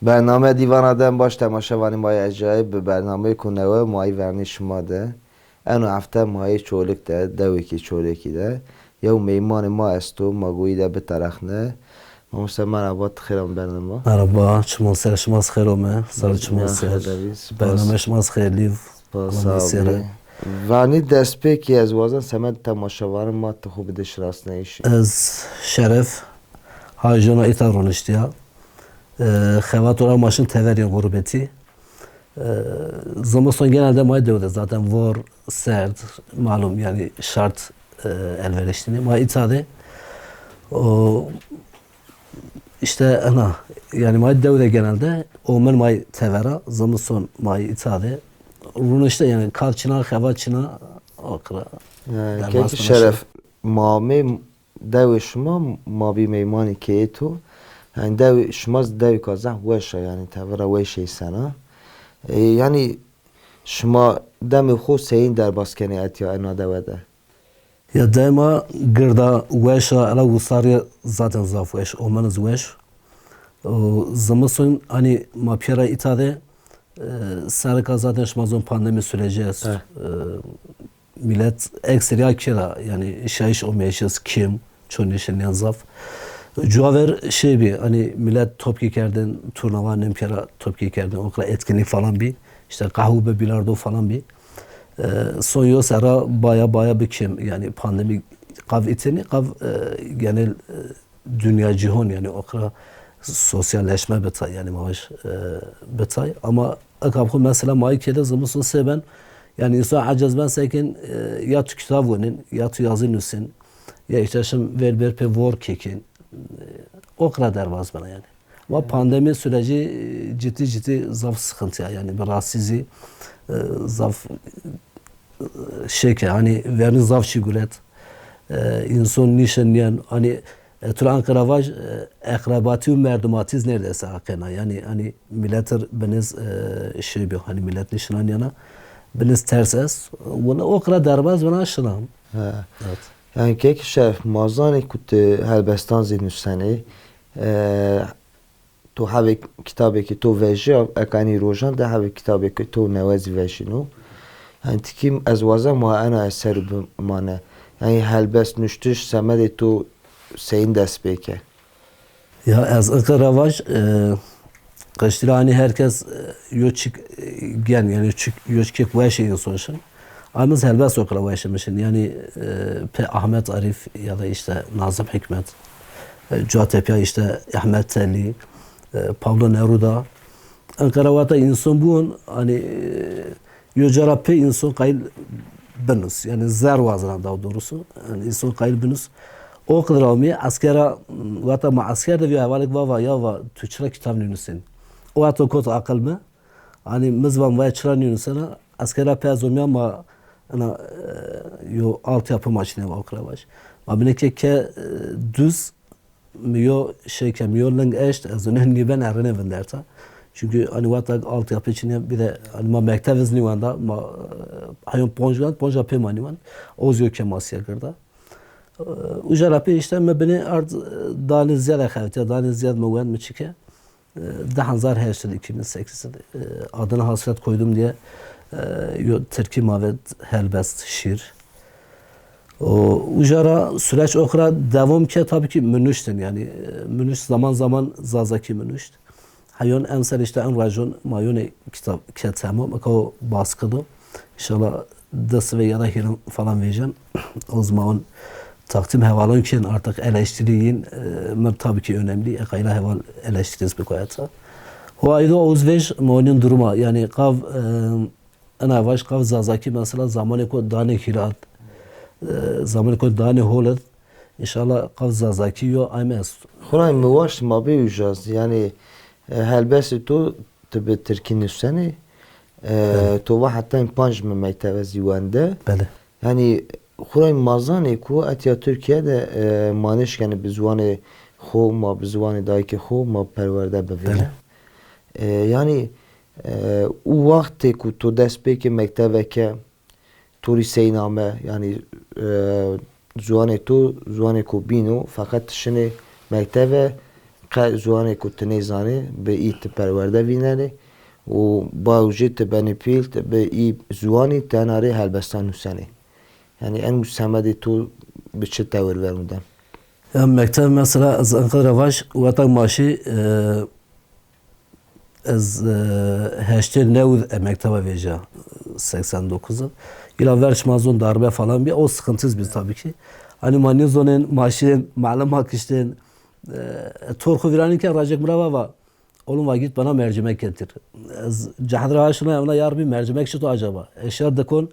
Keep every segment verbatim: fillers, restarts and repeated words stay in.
Bername Dîvana Dem baş, temaşevanê ma yê ecayîb, bi bernameyêko newe ma yî vernî şima de. Eno hefte ma yê Çolik de, dewêkê Çolekî de. Yew meymanê ma esto, ma goyî de biterexne. Mamoste merhaba, ti xêr ame bernama. Merhaba, çiman ser, şima zî xêr ome, ser çiman ser. Bername şima zî xêrlî. Spas, sağ ol. Vanî destpêkî ez wazan semedê temaşevanê ma ti xwu bide şinasnayîşî. Ez Şeref, hajona îta roniştîya. E, xebat ora ma şin teverê xurbetî. E, zimiston genelde ma dew de zaten vor, serd, malum yanî şart, e, elverişlî nî. Ma îta de o, işte ena, yanî ma dew de genelde omin ma tevera, zimiston ma îta de. Ronişte yanî kar çina, xebat çina, o qira. Kekî Şeref, ma amê dewê şima, ma bî meymanê keyê to. Yanî dewê şima zî dewêka zehf weş a, yanî tevera weşê sena. E, yanî şima demê xo seyîn derbas kenê etya ena dewe de? Ya dema girda weş a, ela wisarî zaten zaf weş, omin zî weş. O zimiston hanî ma pîyera îta de, e, serika zaten şima zon pandemî süreci est. E, Milet ekseriya kira, yanî şayîş omeyîş est kêm, ço nêşenîyan zaf. Cuwa ver şey bî, hanî milet topkî kerdin, turnawa nêm pîyera topkî kerdin, o qira etkinlîk falan bî. İşte qehwe bi, bilardo falan bî. E, son yo serra baya baya bi kêm, yanî pandemî qav îtênî, qav, e, genel, e, dünya cîhon, yanî o qira sosyalleşme bitay, yanî ma vaj, e, bitay. Ama eka xo mesela ma yê kê de zimiston sey ben, yanî însan eciz ben sekin, e, ya tu kitab winîn, ya tu yazî nusîn, ya işte şim ver ber pê vor kekîn. E, o qira derbaz bena yanî. Ama pandemi süreci, e, ciddi ciddi zaf sıkıntıya, yanî bi rahatsızî, e, zaf, e, şey ke, hanî vernî zaf çî guret. E, însan nîşenîyen, hanî, e, tu ra Ankara vaj, e, eqrebatî û merdumatî zî neredeyse aqena. Yanî, hanî milet ir biniz, e, şey bî, hanî milet nîşenîyena, biniz ters est. Wina o qira derbaz bena şina. He. Evet. Yanî kekî Şeref, ma zanê ku ti helbestan zî nusenê. E, To hevê kitabêkê to vejîya, eka enî rojan de hevê kitabêkê to newe zî vejîno. Yanî tikî ez wazen ma ena eser bimane. Yanî helbest nuştiş semedê to seyîn dest pê ke? Ya ez eke ra vaj, e, qeştî ra hanî herkes, e, yo çik, e, gen, yanî çik, yo çikêk weşê însan şin. Ama ez helbest o qira weşê mi şin. Yanî, e, pê Ahmet Arif ya da işte Nazım Hikmet, e, cuwa tepîya işte Ahmet Telî, e, Pablo Neruda. Enqera wata însan bûn, hanî, e, yo cara pê însan qayîl binus. Yanî zer wazena daha doğrusu. Yanî însan qayîl binus. O qidra omî eskera, wata ma esker de vîyo hevalek va, va ya va tu çira kitab nînusên? O wata kot aqil mi. Hanî mi zî van vaya çira nînusena, eskera pê ez omîya ma ena, e, yo altyapı ma çinê va o qira vaj. Ma binê ke ke, e, duz mi yo şey ke mi yo ling eşt, ez û nêben erêne vinderta. Çünkü hanî wata altyapı çinê, bir de hanî ma mekteb zî nîwenda, ma, e, heyon ponc wend, ponca pê ma nîwend. O zî yo kemasîya girda. E, uca ra pê işte mi binê ard, e, danê zîyade xebitîya, danê zîyad mi wend mi çike. E, di hezar heşt de, iki bin sekiz de, e, Adına Hasret Koydum diye, e, yo tirkî ma ve helbest, şîr. O, uca ra süreç o qira devam ke, tabii ki mi nuştin, yanî, e, mi nuşt zaman zaman zazakî mi nuşt. Heyon emser işte en rajon ma yonê kitab ke temam, eka o baskı do. İnşallah di sivê ya da hîrin falan vejîyen. O zaman takdim hevalon kên artık eleştiri yin, e, mi tabii ki önemli. E, qayîl a heval eleştirî zî biko eta. Ho aydo o zî vej ma onîn duruma. Yanî qav, e, ena vaj qav zazakî mesela zamanêko danê hîrad, e, zamanêko danê holid. İnşallah qav zazakî yo ayme esto. Xwurayê mi waşt ma bê uca zî. Yanî, e, helbestê to ti bi tirkî nusenê. E, belê. To va heta panc mi mektebe zî wende. Belê. Yanî xwurayê ma zanê ku etya Tirkîye de, e, ma nêşkenê bi ziwanê xo, ma bi ziwanê dayikê xo ma perwerde bivînê. Belê. E, yanî, e, û wextê ku to dest pê ke mektebe ke, to rî seyîn ame, yanî, e, ziwanê to ziwanêko bîn o, feqet ti şinê mektebe, qe ziwanêko ti nêzanê, bi î ti perwerde vînenê û bayo jê ti benê pîl, ti bi î ziwanî ti hena rê helbestan nusenê. Yanî en semedê to bi çi tewir veng de? Ya mekteb mesela ez enqede ra vaj, wexta ma şî, e, ez, e, heştê new de mekteba vêja, seksen dokuz de. Îla ver şima zon darbe falan bî, o sıkıntı bî tabii ki. Hani ma nêzonên, ma şîyên, malima kiştên, e, tor xo vîranî ke rajek mi ra va va, oğlum va git bana mercimek getir. Ez cehd ra şina, ya vana ya Rabbî mercimek çito acaba? Eşya dikon,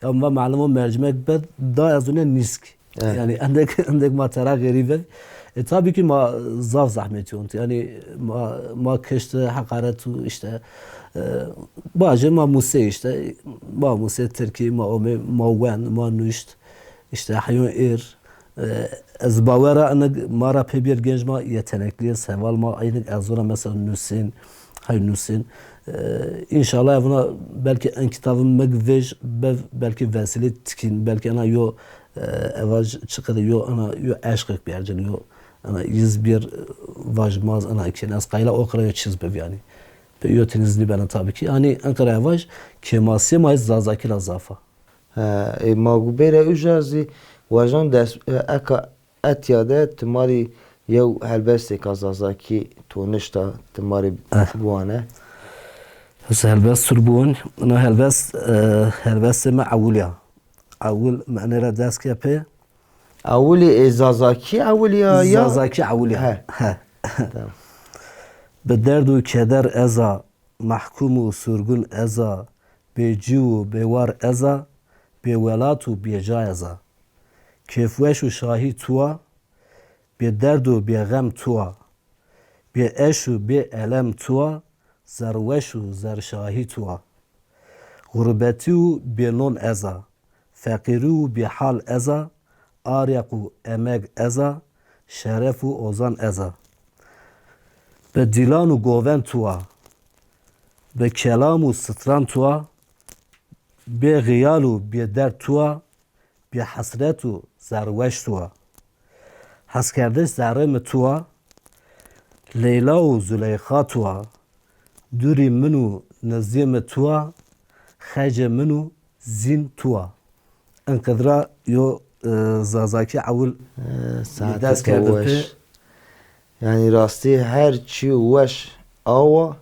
ya mi va malimo mercimek bed, da ez une nîsk. Evet. Yanî endek, endek ma tera xerîb ib. E, tabii ki ma zaf zehmetî ont. Yanî ma, ma kişt, heqaret û îşte, e, bacê ma musê îşte, ma musê tirkî, ma omê, ma wend, ma nuşt, îşte heyon êr. E, ez bawer a inik ma ra pê bîyer genc ma yeteneklî, seval ma inik ez zona mesela nusên, hay nusên. E, înşallah evuna belkî en kitabim mi vêj bev, belkî vesîlê tikîn, belkî ena yo, e, evaj çiqede yo, ena yo eşqek biercen, yo, ena yiz bir, e, vaj maz, ena kên ez qayla o qira yo çiz bev yanî. Pe yo teniz nîbena tabii ki. Hani en qira evaj kêmasîyê ma Zazakî ra zaf a. He, e, ma gubêre uca zî wajan des, e, eka etya de ti ma rê yew helbestêka Zazakî tonişta ti ma rê Eh. biwane. Ez helbest tur biwon. Ina helbest, e, helbestê mi ewil ya. Ewil menê ra dest ke pê. Ewilî ê Zazakî ewil ya, ya? Zazakî ewil ya. He. He. Tamam. Bi derd û keder ez a, mehkûm û surgun ez a, bêcî û bêwar ez a, bêwelat û bêca ez a. Kêfweş û şahî tu a, bêderd û bêxem tu a. Bêeş û bêelem tu a, zerweş û zerşahî tu a. Xurbetî û bênon ez a, feqîrî û bêhal ez a, aryeq û emeg ez a, şeref û ozan ez a. Bi dîlan û govend tu a, bi kelam û stran tu a, bê xiyal û bê derd tu a, bê hesret û zerweş tu a. Heskerdiş zerrê mi tu a, Leyla û Zuleyxa tu a, dûrî min û nizdîyê mi tu a, xecê min û zîn tu a. Enqedra yo, e, Zazakî ewil, e, dest kerde pê. Yanî rastî her çî weş awa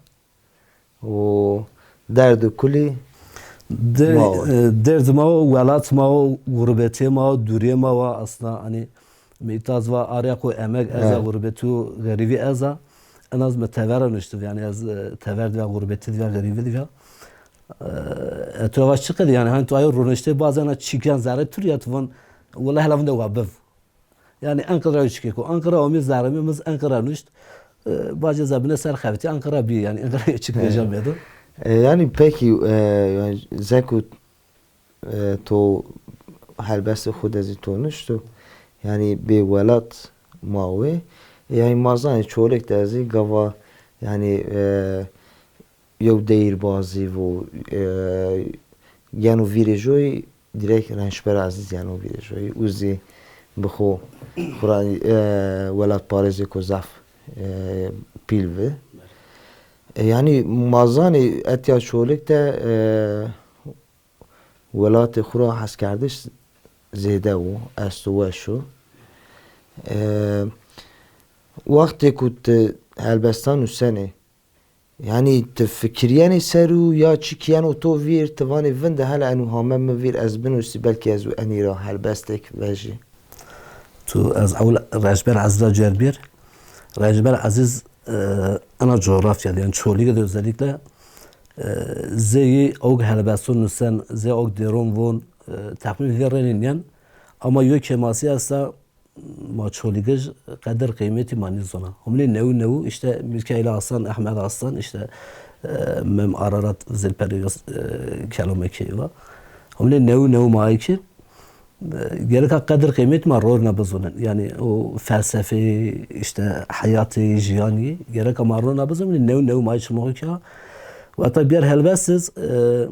û derd û kulî ma wa. E, derd ma wa, welat ma wa, gurbetê ma wa, dûrê ma wa aslında hani mi îta ez va aryeq û emeg ez a, Evet. Gurbetî û xerîbî ez a. En az mi tever ra nuştiv, yanî ez, e, tever de ya, gurbetî de ya, xerîbî de ya. E, e, tu eva çiqedî yanî, hani tu ayo roniştê bazen a çîkan zerrê tu rî ya tu von, wellahî la vinde wa biv. Yanî Enqera yo çikêko. Enqera omî zerrê mi, mi zî Enqera nuşt. E, bacê ze binê ser xebitî Enqera bî, yanî Enqera yo çik vêja medo. E, yanî pekî, e, yanî zeko e, to helbestê xo de zî to nuşto. Yanî bê welat ma wê. Yanî ma zanê Çolêk de zî gava yanî, e, yew deyîrbazî vo, e, yeno vîrê joyî, direkt Rençber Ezîz yeno vîrê joyî. Û zî bi xo xura, e, welatparêzêko zaf, e, pîl vi. E, yanî ma zanê etya Çolêk de, e, welatê xo ra heskerdiş zêde wo, esto weş o. E, wextê ku ti helbestan nusenê, yanî ti fikirîyenê ser û ya çi kîyeno to vîr, ti vanê vinde hele eno hame mi vîr ez binusî, belkî ez û enî ra helbestek vejî? Tu ez ewil Rençber Ezîz ra cêr bîr. Rençber Ezîz, e, ena coğrafya de, yanî Çolîge de özellikle, e, zê yi awk helbeston nusen, zê awk dêron von, e, texmîn vîrê rê nîyen. Ama yo kêmasî esta, ma Çolîgij qedir qîmetî ma nîzona. Homnê newi newi, îşte Mîrkeyla Aslan, Ehmed Aslan, îşte, e, Mem Ararat, Zilperi, e, Kelomekî va. Homnê newi newi ma ki, e, gereka qedir qîmetî ma rorna bizonin. Yanî o felsefeyî, îşte heyatî, jiyanî, gereka ma rorna bizonin, newi newi ma çimo ki. Weta bîyer helbestiz, e,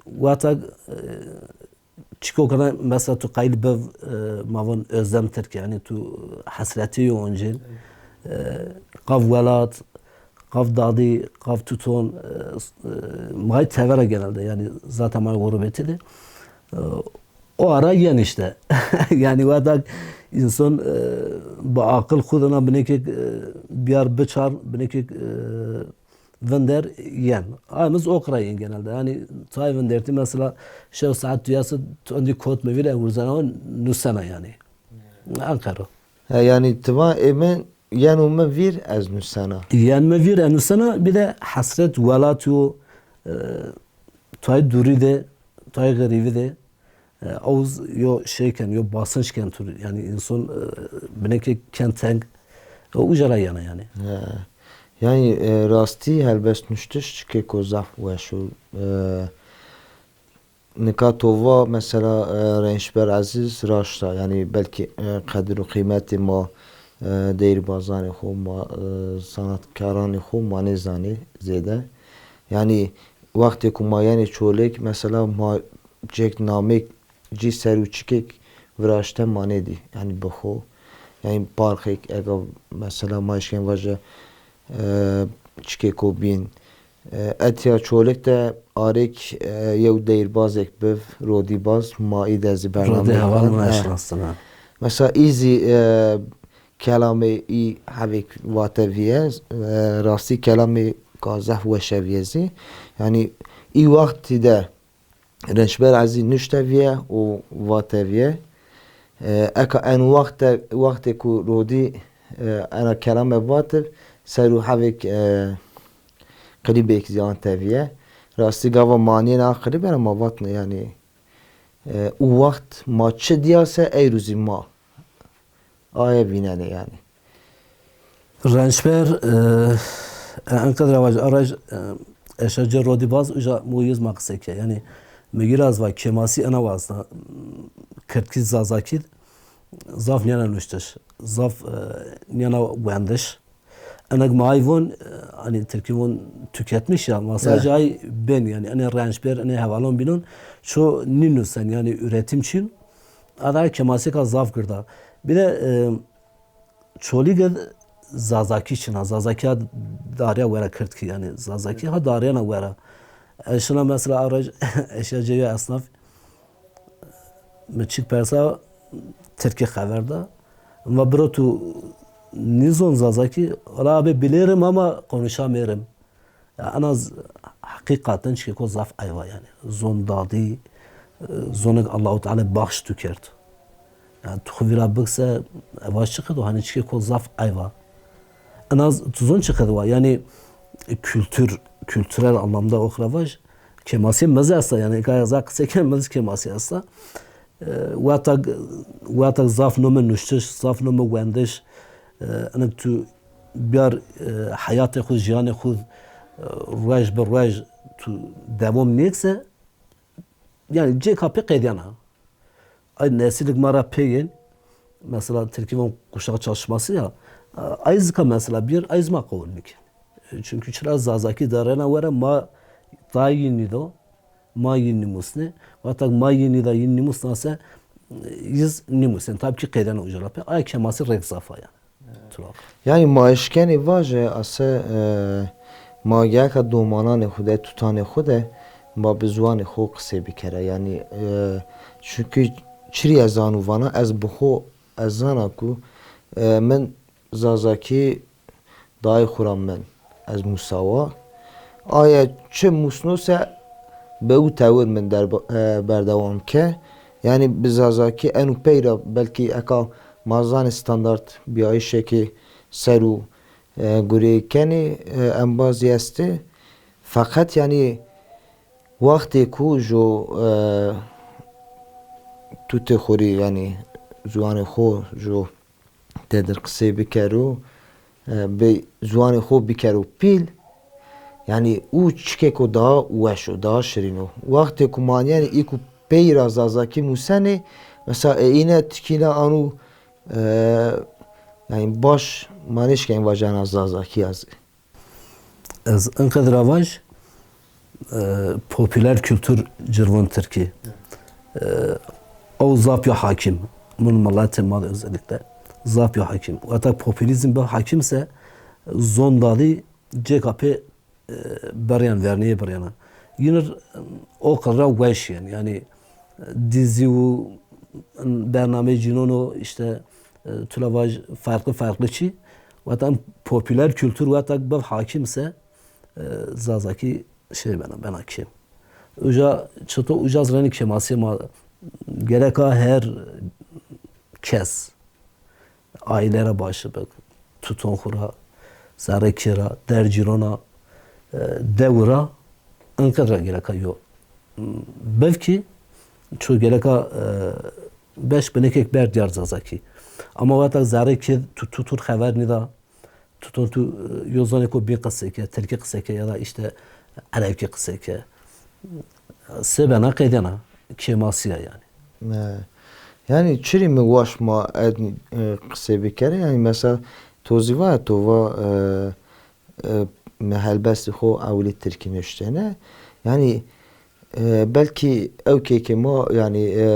weta, e, çiko kana mesela tu qayîl biv, e, ma von özlem tirkî, yanî tu hesretî yo oncên. e, qav welat, qav dadî, qav tuton, e, s-, e, may tevera genelde, yanî zaten may gurbetî de. E, o ara yen îşte. Yanî wexta însan, e, bi aqil xwu de na binêkek, e, biyar biçar, binêkek, e, vinder yen. Aymiz o qira yen genelde. Yanî tay vindertî mesela şew saet duyası tu endî kot mi vîr e wurzena nusena yanî. Enqero. He, yanî ti va ê min yeno mi vîr ez nusena. Yen mi vîr e nusena, bir de hesret welat yo, e, tay durî de, tay xerîvî de, e, awz yo şey ken, yo basınç ken tu, yanî însan, e, binekê ken teng, e, uca ra yena yanî. He. Yanî, e, rastî helbest nuştiş çikêko zaf weş o. E, nika to va mesela, e, Renşber Ezîz raşt a. Yanî belkî, e, qedir û qîmetê ma, e, deyîrbazanê xo, ma, e, sanatkaranê xo ma nêzanê zêde. Yanî wextê ku ma yenê Çolêk, mesela ma cêk namêk cî ser û çikêk viraşte ma nêdî. Yanî bi xo. Yanî parkêk, ega mesela ma eşkên vaje, e, çikêko bîn. E, etya Çolêk de arêk, e, yew deyîrbazêk biv, rodîbaz, ma î de zî bernameyêk. Rodî heval ma eşnastin ha. Mesela î zî, e, kelamê î hevêk vate vîye, e, rastî kelamê ka zaf weşe vîye zî. Yanî î wextî de Rençber Ezî nuşte vîye û vate vîye. E, eka en wexte, wextê ku rodî, e, ena kelame vatir, ser û hevêk, e, klîbêk zî ante vîye. Rastî gava manîyê na klîbe ra ma vatne yanî, e, û wext ma çi dîya se ey rû zî ma aye vînenê yanî. Rençber, e, e, enqedra vaj, a rej, e, eşa cê rodîbaz uca mi û yîz ma qisey ke. Yanî mi yî ra ez va kêmasî ena wazna, kirdkî zazakî zaf nîyena nuştiş, zaf, e, nîyena wendiş. Enek ma ay von, e, hani tirkî von tüketmiş ya, ma sadece ay ben yanî, enê rençber, enê hevalon bînon, ço nînusen yanî üretim çin. Ada kêmasîka zaf girda. Bir de, e, Çolîg id Zazakî çin a. Zazakî ha darîya wera kirdkî, yanî Zazakî ha darîyena wera. Ez şina mesela a rej eşya cê yo esnaf, mi çik persa tirkî xever da. Ma biro tu nîzon Zazakî? Wala abi bilirim ama konuşamıyorum. Ya, en az heqîqaten çikêko zaf eyb a yanî. Zon dadî, e, zonek Allahu Teala baxş tu kerd. Yanî tu xwu vîra bikse, eva çiqid o, hanî çikêko zaf eyb a. En az tu zon çiqid wa. Yanî, e, kültür, kültürel anlamda o xwu ra vaj, kêmasî mi zî esta. Yanî, eka ez a qisey ken mi zî kêmasî esta. E, wextak, wextak zaf nome nuştiş, zaf nome wendiş, e, enek tu biyar, e, heyatê xwu, jiyanê xwu, e, ruej bi ruej tu dewam nêkse, yanî cêka pê qedîyena. Ay nesilêk ma ra pê yên, mesela tirkî von kuşak çalışması ya, e, ay zî ka mesela bir, ay zî ma qewul nîkên. E, çünkü çira Zazakî darena were ma da yî nîdo. Ma yî nîmusnê. Wextak ma yî nîda yî nîmusna se, yîz nîmusên. Tabî kî qedena uca ra pê. Aya kêmasî rêk zaf a yanî. Tulak. Yanî ma eşkenê vaje ase, e, ma geyaka domananê xwu de, tutanê xwu de ma bi ziwanê xwu qisey bikera. Yanî, e, çünkü çirî ez zano vana, ez bi xwu ez zana ku, e, min Zazakî dayê xwu ra min ez musawa. Aye çi musno se bi ew tewir min derba-, e, berdewam ke. Yanî bi Zazakî eno pey ra belkî eka ma zanê standart bîyayîşêkê ser û, e, gureyê kenê, e, embazî estê. Feqet yanî wextê ku jo, e, tutê xwu rê yanî ziwanê xwu jo tedir qisey bikero, e, bi ziwanê xo bikero pîl, yanî û çikêko daha weş o, daha şirîn o. Wextê ku ma nîyenê î ku pey ra Zazakî musenê, mesela ê îne tikîna anu, e, yanî baş ma nêşkenê vajena Zazakî ya zî. Ez inqedra vaj, e, popüler kültür cirvon Tirkî. E, ew zaf yo hakim. Min miletê ma de özellikle. Zaf bîyo hakîm. Weta populîzm bi hakîm se, zon dadî cêka pê, e, birîyan, vernîyê birîyana. Yînir, e, o qir ra weş yen. Yanî, e, dîzî û bernameyê cînon o, îşte, e, tu la vaj ferqli ferqli çî. Weta en popüler kültür weta bi hakîm se, e, Zazakî şey bena, bena kêm. Uca çito uca zî renî kêmasîyê ma gereka her kes aîle ra başi bik, tuton xwu ra, zerrê kê ra, der cîrona, e, dewi ra, enqed ra gereka yo. Belkî ço gereka, e, beş binekek ber diyar Zazakî. Ama weta zerrê kê tu, tu, tu xever nîda, tuton tu, e, yo zonêko bîn qisey ke, tirkî qisey ke ya da îşte erebkî qisey ke. Se bena qeydena, kêmasî ya yanî. E, yanî çirî mi waşt ma ed, e, qisey bikerê. Yanî mesela to zî va, to va, e, e, mi helbestê xo ewilî tirkî nuştene. Yanî, e, belkî ewkê ke ma, yanî, e,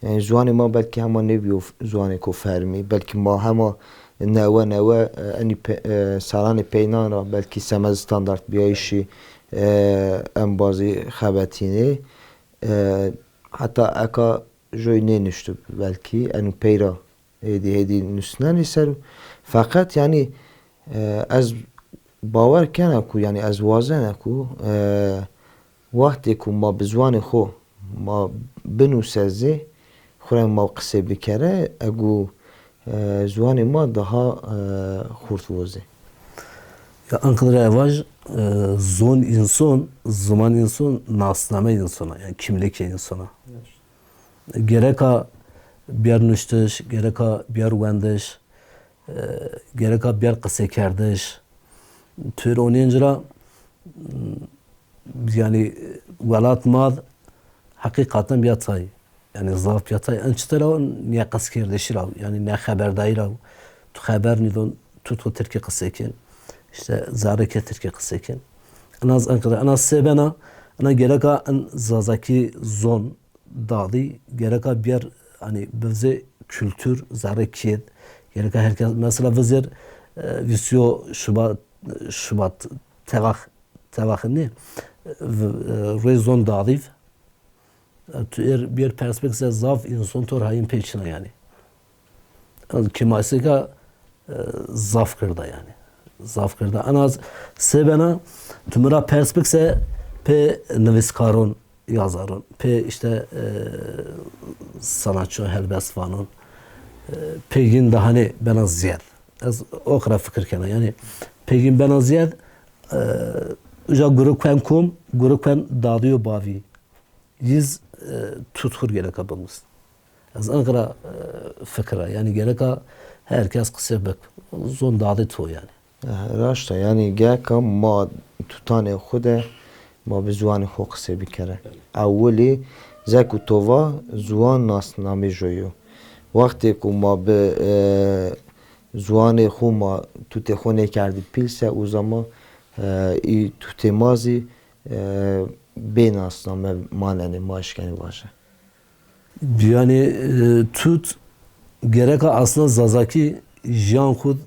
yanî ziwanê ma belkî hema nêbîyo f-, ziwanêko fermî. Belkî ma hema newe newe, e, enî pe-, e, salanê peynan ra belkî semedê standartbîyayîşî, e, embazî xebetînê. E, heta eka joy nênuştib belkî, eno pey ra hêdî hêdî nusnenê ser o. Feqet yanî, e, ez bawer kena ku, yanî ez wazena ku, e, wextê ku ma bi ziwanê xo ma binuse zî, xwu ra ma qisey bikere, egu, e, ziwanê ma daha, e, xurt vozê. Ya enqede ra vaj, e, zon înson, ziman înson, nasname înson a, yanî kîmlikê înson a. Gereka bîyer nuştiş, gereka bîyer wendiş, e, gereka bîyer qiseykerdiş. Tu êr onîyen ci ra, m, yanî welat ma d heqîqeten bîya tay. Yanî zaf bîya tay. En çitir ra, nêqiskeerdişî ra, yanî nêxeberdayî ra. Tu xeber nîdon, tu tu tirkî qisey kên. Îşte zerrê kê tirkî qisey kên. Ena z-, enqede, ena se bena, ena gereka en Zazakî zon dadî gereka bîyer, hanî, bivzê kultur zerrê kêd. Gereka her kes, mesela vizêr, e, vîst û yo Şubat, Şubat tevax, tevaxê nê, e, v-, e, rê zon dadî v-, e, tu êr, bîyer pers bik se zaf înson tor hayîn pê çin a yanî. Kêmasîyêka, e, zaf gird a yanî. Zaf gird a. Ena z-, se bena, tu mi ra pers bik se pê nivîskaron, yazaron, pê îşte, e, sanatçîyon, helbestvanon, e, pê yin de hanî bena zîyed. Ez o qira fikir kena. Yanî pê yin bena zîyed, e, uca guri kuen kom, guri kuen dadî û bavî. Yiz, e, tut xur gereka bimusn. Ez enqira, e, fikir a. Yanî gereka her kes qisey bik. Zon dadê to yanî. E, raşt a. Yanî gereka ma tutanê xwu de ma bi ziwanê xwu qisey bikere. Ewilî, zek û to va, ziwan nasnamê joy o. Wextê ku ma bi, e, ziwanê xwu ma tutê xwu nêkerdî pîl se, o zaman, e, î tutê ma zî, e, bê nasname manenê, ma eşkenê vaje. Yanî, e, tut gereka aslında Zazakî jiyan xwu,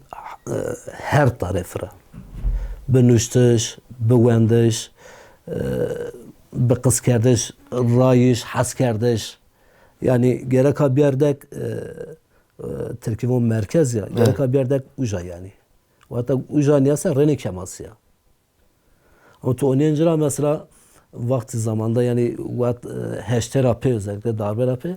e, her tarefî ra. Bi nuştiş, bi wendiş, e, bi qiskerdiş, rayîş, heskerdiş. Yanî gereka bîyer dek, e, e, tirkî von merkez ya, gereka bîyer dek uca yanî. Weta uca nîya se renê kêmasî ya. Ama tu onîyen ci ra mesela wextî zamanda yanî wet, e, heştê ra pê, özellikle darbe ra pê,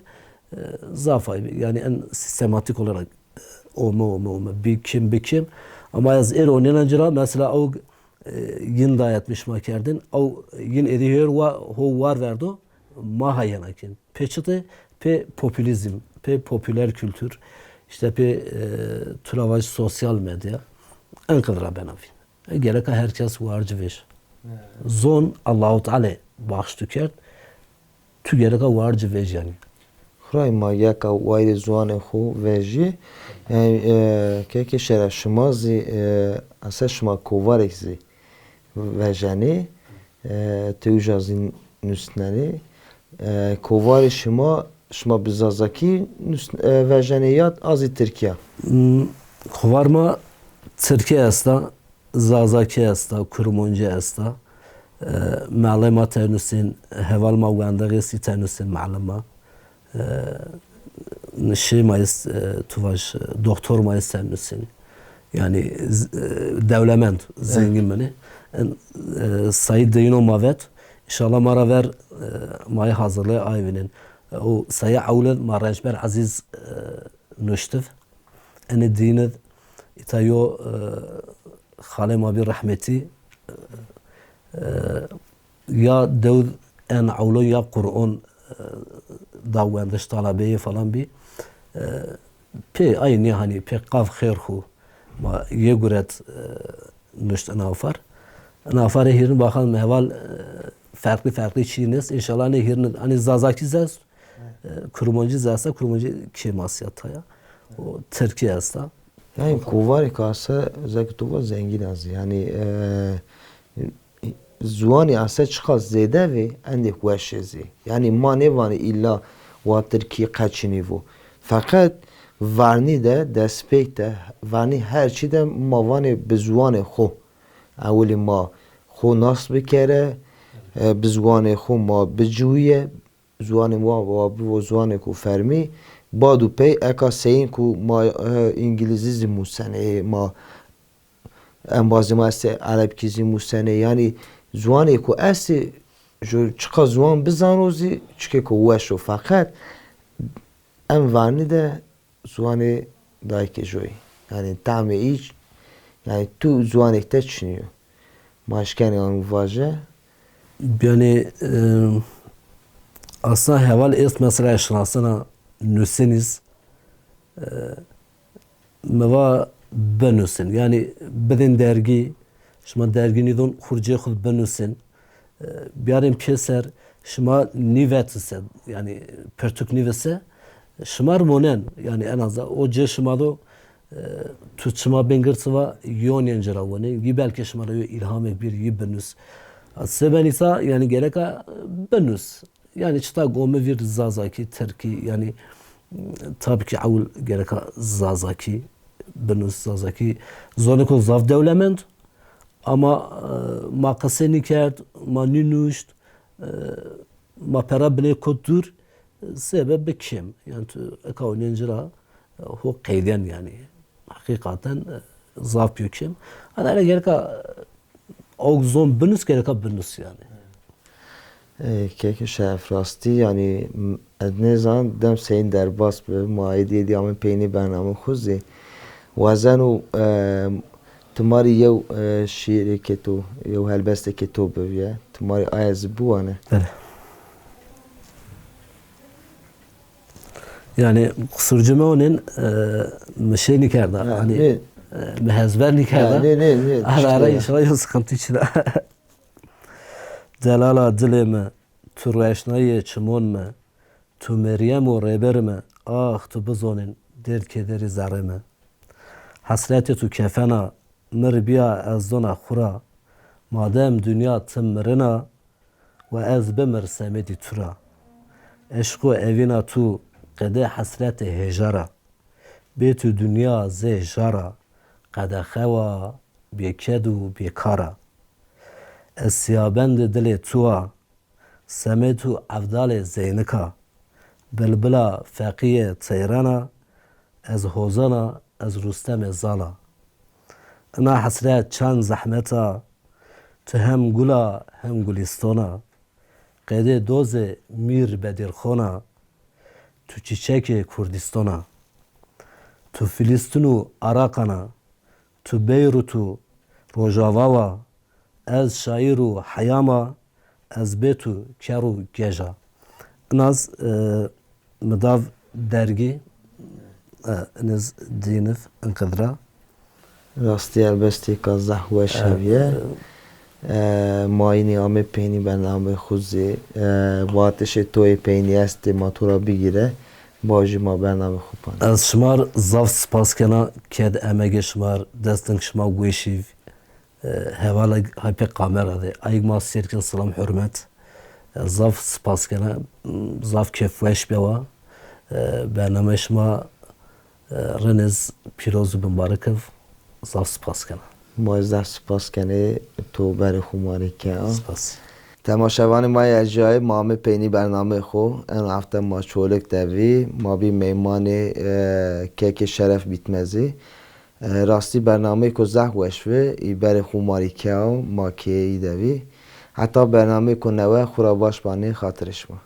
e, zaf ay bî. Yanî en sistematîk olarak, e, ome, ome, ome. Bi kêm, bi kêm. Ama ez êr onîyena ci ra mesela ew, e, yin dayetmiş ma kerdin. Ew yin êdî hêr wa, ho war verdo, ma ha yena kên. Pê çitê? Pê populîzm, pê popüler kültür, îşte pê, e, tu ra vaj sosyal medya. Enqede ra bena vîn. E, gereka her kes war ci vej. He. Zon Allahu Teala baxş tu kerd. Tu gereka war ci vej yanî. Xwray ma yeka wayîrê ziwanê xwu vejî. Yanî, e, keke şeref şima zî, e, ese şima kovarêk zî vejenê, e, tewja zî nusnenê. E, kovarê şima Şima bi zazakî nus-, e, vejenê ya, a zî tirkî ya? Hmm, Kovar ma tirkî esta, zazakî esta, kurmancî esta. E, mealê ma tenusên, heval ma wendex ê sî tenusên mealê ma. E, şê ma est, e, tu vaj, e, doktor ma est tenusên. Yanî z-, e, dewlemend, zengîn binê. En, e, sayî deyîno ma vet. Înşallah ma ra ver, e, ma yê hazirlê ay vînên. E, o sayî ewlid ma Rençber Ezîz, e, nuştiv. Enê dînid îta yo, e, xalê ma bî rehmetî, e, ya dewd en ewlo ya Quron, e, da wendiş talabeyê falan bî. E, pê ay nê hanî pê qav xêr xu ma yê guret, e, nuşt ina afar. Ina afarê hîrin baxan mi heval, e, ferqlî ferqlî çî nêst. Înşallah nê hîrin, hanî zazakî zest, e, kurmancî zesta, kurmancî kêmasîya taya. O tirkî esta. Yanî kovarê kase zek tu va zengîn a zî. Yanî, e, ziwanî ase çiqas zêde vê, endêk weş ê zî. Yanî ma nêvanê îlla wa tirkî qeçinî vo. Feqet varnî de, destpêk de, varnî her çî de ma vanê bi ziwanê xo. Ewilî ma xo nas bikere, e, bi ziwanê xo ma biciwîye, ziwanê ma wa bivo ziwanêko fermî. Bad û pey eka seyîn ku ma, e, îngilîzî zî musenê, ma embazê ma estê erebkî zî musenê. Yanî ziwanêko estê, ju çiqa ziwan bizano zî çikêko weş o. Feqet en varnî de ziwanê dayikê joyî. Yanî tamê î, yanî tu ziwanêk te çinî yo. Ma eşkenê an vaje. Yanî, e, aslında heval est mesela şinasena nusenîz, e, mi va binusin. Yanî bidin dergî, şima dergî nîdon xurcê xu binusin. E, biyarên pêser, şima nîvetise, yanî pirtûk nîvise, şima ri monen, yanî en azdan o cê şima do, e, tu çima bingirti va yonên ci ra wenê, yî belkî şima ra yo îlhamêk bîr, yî binus. Sebenî sa, yanî gereka, e, binus. Yanî çita go mi vîr zazakî, tirkî, yanî, tabii ki ewil gereka zazakî binus, zazakî zonêko zaf dewlemend. Ama, e, ma qisê nîkerd, ma nînuşt, e, ma pera binê kot dûr, e, sebeb bi kêm. Yanî tu eka onên ci ra, e, ho qeyden yanî. Heqîqaten, e, zaf bîyo kêm. Ana ene gereka, e, awk zon binus, gereka binus yanî. E, kekê Şeref rastî, yanî, m-, ez nêzan dem seyîn derbas bi, ma êdî êdî amê peynî bernamê xwu zî. Wazeno, e, ti ma rê yew, e, şîîrêkê to, yew helbestêkê to bivîye. Ti ma rê aye zî biwane. Belê. Yanî qusurcî meonên, e, mi şey nîkerda. Ha, hanî, nê. E, mi hezber nîkerda. Ha, nê, nê, nê, ara, ara, înşallah yo sıkıntı çin a. Delala dilê mi, tu roşnayê çimon mi, tu Meryem û rêber mi, ax tu bizonên dêrd kederî zerrê mi. Hesretê tu kefena, mi rê bîya ez dona xwu ra, madem dinya tim mirina, wa ez bimir semedî tu ra. Eşq û evîna tu qede hesretê hêja ra. Bê tu dinya zê ja ra, qedexe wa, bêked û bêkar a. Ez sîyabendê dilê tu a, semê tu evdalê zeynik a. Bilbila feqîyê teyran a, ez hozan a, ez Rustemê Zal a. Ina hesret çend zehmet a, tu hem gul a hem gulîston a. Qedê dozê Mîr Bedîrxon a, tu çîçekê Kurdîston a. Tu Filîstin û Araqan a, tu Beyrut û Rojava wa, ez şaîr û heyam a, ez bê tu ker û gej a. Inaz, e, mi dav dergî, e, iniz dîniv inqidra. Rastî helbestêka zaf weş hewîye. E, ma înî amê peynî bernameyê xwu zî, e, vatişê to yê peynî estê ma to ra bigîre, bajî ma bernameyê xwu panê. Ez şima r' zaf spas kena, ked emegê şima r', destink şima weşî, e, hevala hay pê kamera de. Ayik ma sêr kin, silam hurmet. E, zaf spas kena, zaf kêfweş bewa. E, bernameyê şima, e, rinê z pîroz û bimbarek ib. Zaf spas kena. Ma zaf spas kenê, to berê xo ma rê kea. Spas. Temaşevanê ma yê erjayê, ma amê peynî bernameyê xo. En hefte ma Çolik de vî, ma bî meymanê, e, kekê Şeref Bîtmezî. E, rastî bernameyêko zaf weş vi, î berê xo ma rê kea, ma keyeyî de vî. Heta bernameyêko newe xo ra baş banê, xatirê şima.